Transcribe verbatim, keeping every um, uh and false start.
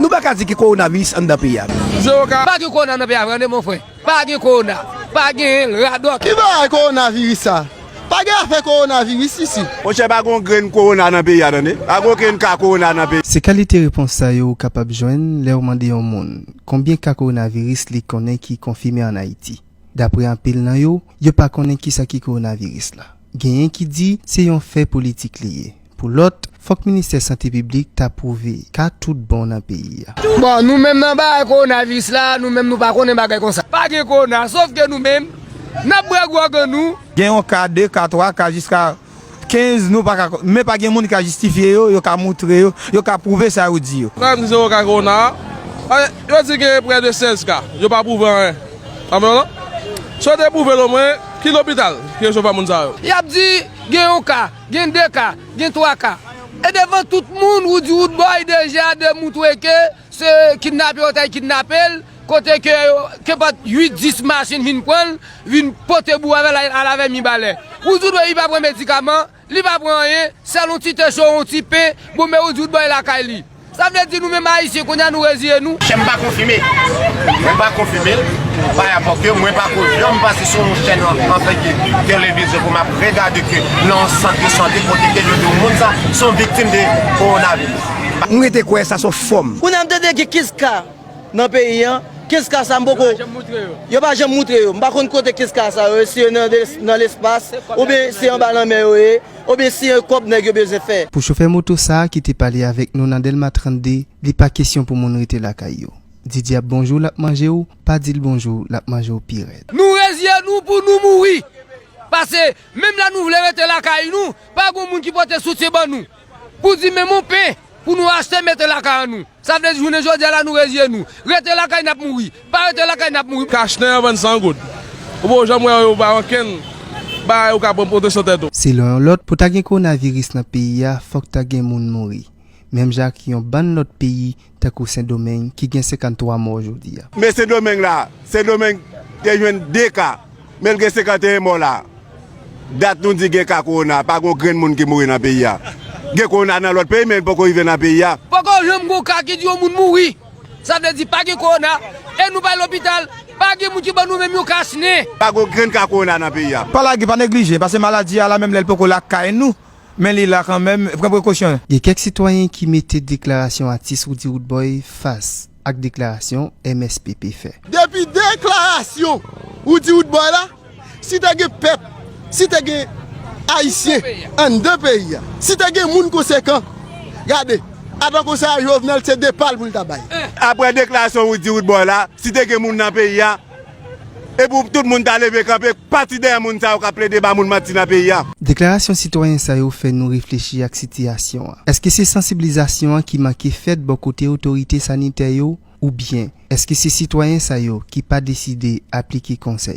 Nou pa ka di gen kowonaviris anndan peyi a. Zewo ka. Pa gen kowona nan peyi a vre, tande, mon frè. Pa gen kowona. Pa gen radòt. Ki bagay kowonaviris sa? Pa gen afè kowonaviris isi. Monchè, pa gen yon grenn kowona nan peyi a, tande. Pa gen okenn ka kowona nan peyi. Se kalite repons sa yo ou kapab jwenn lè w mande yon moun konbyen ka kowonaviris li konnen ki konfime ann Ayiti. Dapre anpil nan yo, yo pa konnen kisa ki kowonaviris la. Genyen ki di se yon fè politik li ye. Pou lòt, fòk ministè sante piblik ta pwouve ka tout bon nan peyi a. Bon, nou menm nan bagay kowonaviris la, nou menm nou pa konnen bagay konsa. Pa gen kowona, sòf ke nou menm, n ap bwè gwòg an nou. Gen yon ka, de ka, twa ka, jiska kenz, nou pa ka, men pa gen moun ki ka jistifye yo, yo ka moutre yo, yo ka pwouve sa yo di yo. Sa m di se yon ka kowona, a, yo di gen prè de sèz ka, yo pa pwouve anyen. Sa m fè non? Si yo te pwouve l omwen, ki lopital ki resevwa moun sa yo? Y ap di gen yon ka, gen de ka, gen twa ka. E devan tout moun, Roody Roodboy deja demoutre ke se kidnape yo t al kidnape l, kote ke yo, kenpòt uit, dis machin vin pran l, vin pote bou avè l al avè Mibalè. Roody Roodboy, li pa pran medikaman, li pa pran anyen, sèl yon ti te cho, yon ti pen, bon, men Roody Roodboy lakay li. Sa vle di nou menm Ayisyen, kounye a nou reziye nou. Chè m pa konfime. Mwen pa konfime l. Pa rapò ke mwen pa ko janm pase sou yon chèn an, an fèt de televizyon pou m ap regade ke nan yon sant de sante kote ke yo di yon moun sa se yon viktim de kowonaviris. M rete kwè sa se yon fòm. Kounye a m tande gen kenz ka nan peyi an, kenz ka sa m poko. Yo pa janm moutre yo. M pa konn kote kenz ka sa yo ye, si yo nan, nan lespas, oubyen si anba lanmè yo ye, oubyen si yon kòb nèg yo bezwen fè. Pou chofè moto sa a ki te pale avèk nou nan Dèlma trannde, li pa kesyon pou moun rete lakay yo. Di dyab bonjou, l ap manje w, pa di l bonjou, l ap manje w pi rèd. Nou reziye nou pou nou mouri. Paske menm lè nou vle rete lakay nou, pa gen moun ki pote soutyen ban nou. Pou di menm yon pen pou nou achte mete lakay an nou. Sa vle di jounen jodi a la nou reziye nou. Rete lakay n ap mouri. Pa rete lakay n ap mouri. Kachnen an vann san goud. Ou poko janm wè yo ba ankenn bagay ou ka pran pwoteksyon tèt ou. Selon yon lòt, pou ta gen kowonaviris nan peyi a, fòk ta gen moun mouri. Menm jan ak yon bann lòt peyi, tankou Sendomeng, ki gen senkanntwa mò jodi a. Men Sendomeng la, Sendomeng te jwenn de ka, men l gen senkanteyen mò la. Dat nou di gen ka kowona, pa gen yon grenn moun ki mouri nan peyi a. Gen kowona nan lòt peyi, men l poko rive nan peyi a. Poko janm gen yon ka ki di yon moun mouri. Sa vle di pa gen kowona, e nou pa lopital, pa gen moun ki ban nou menm yon kachnen. Pa gen yon grenn ka kowona nan peyi a. Pa lage, pa neglije, paske maladi a la menm lè l poko lakay nou, men li la kanmenm, pran prekosyon. Gen kèk sitwayen ki mete deklarasyon atis Roody Roodboy fas ak deklarasyon M S P P fè. Depi deklarasyon Roody Roodboy la, si te gen pèp, si te gen Ayisyen anndan peyi a, si te gen moun konsekan, gade, atankou sa Jovenel se de pa l pou l ta bay. Apre deklarasyon Roody Roodboy la, si te gen moun nan peyi a, e pou tout moun ta leve kanpe, pati dèyè moun sa yo k ap plede ba moun manti nan peyi a. Deklarasyon sitwayen sa yo fè nou reflechi ak sitiyasyon an. Èske se sansibilizasyon an ki manke fèt bò kote otorite sanitè yo, oubyen èske se sitwayen sa yo ki pa deside aplike konsèy?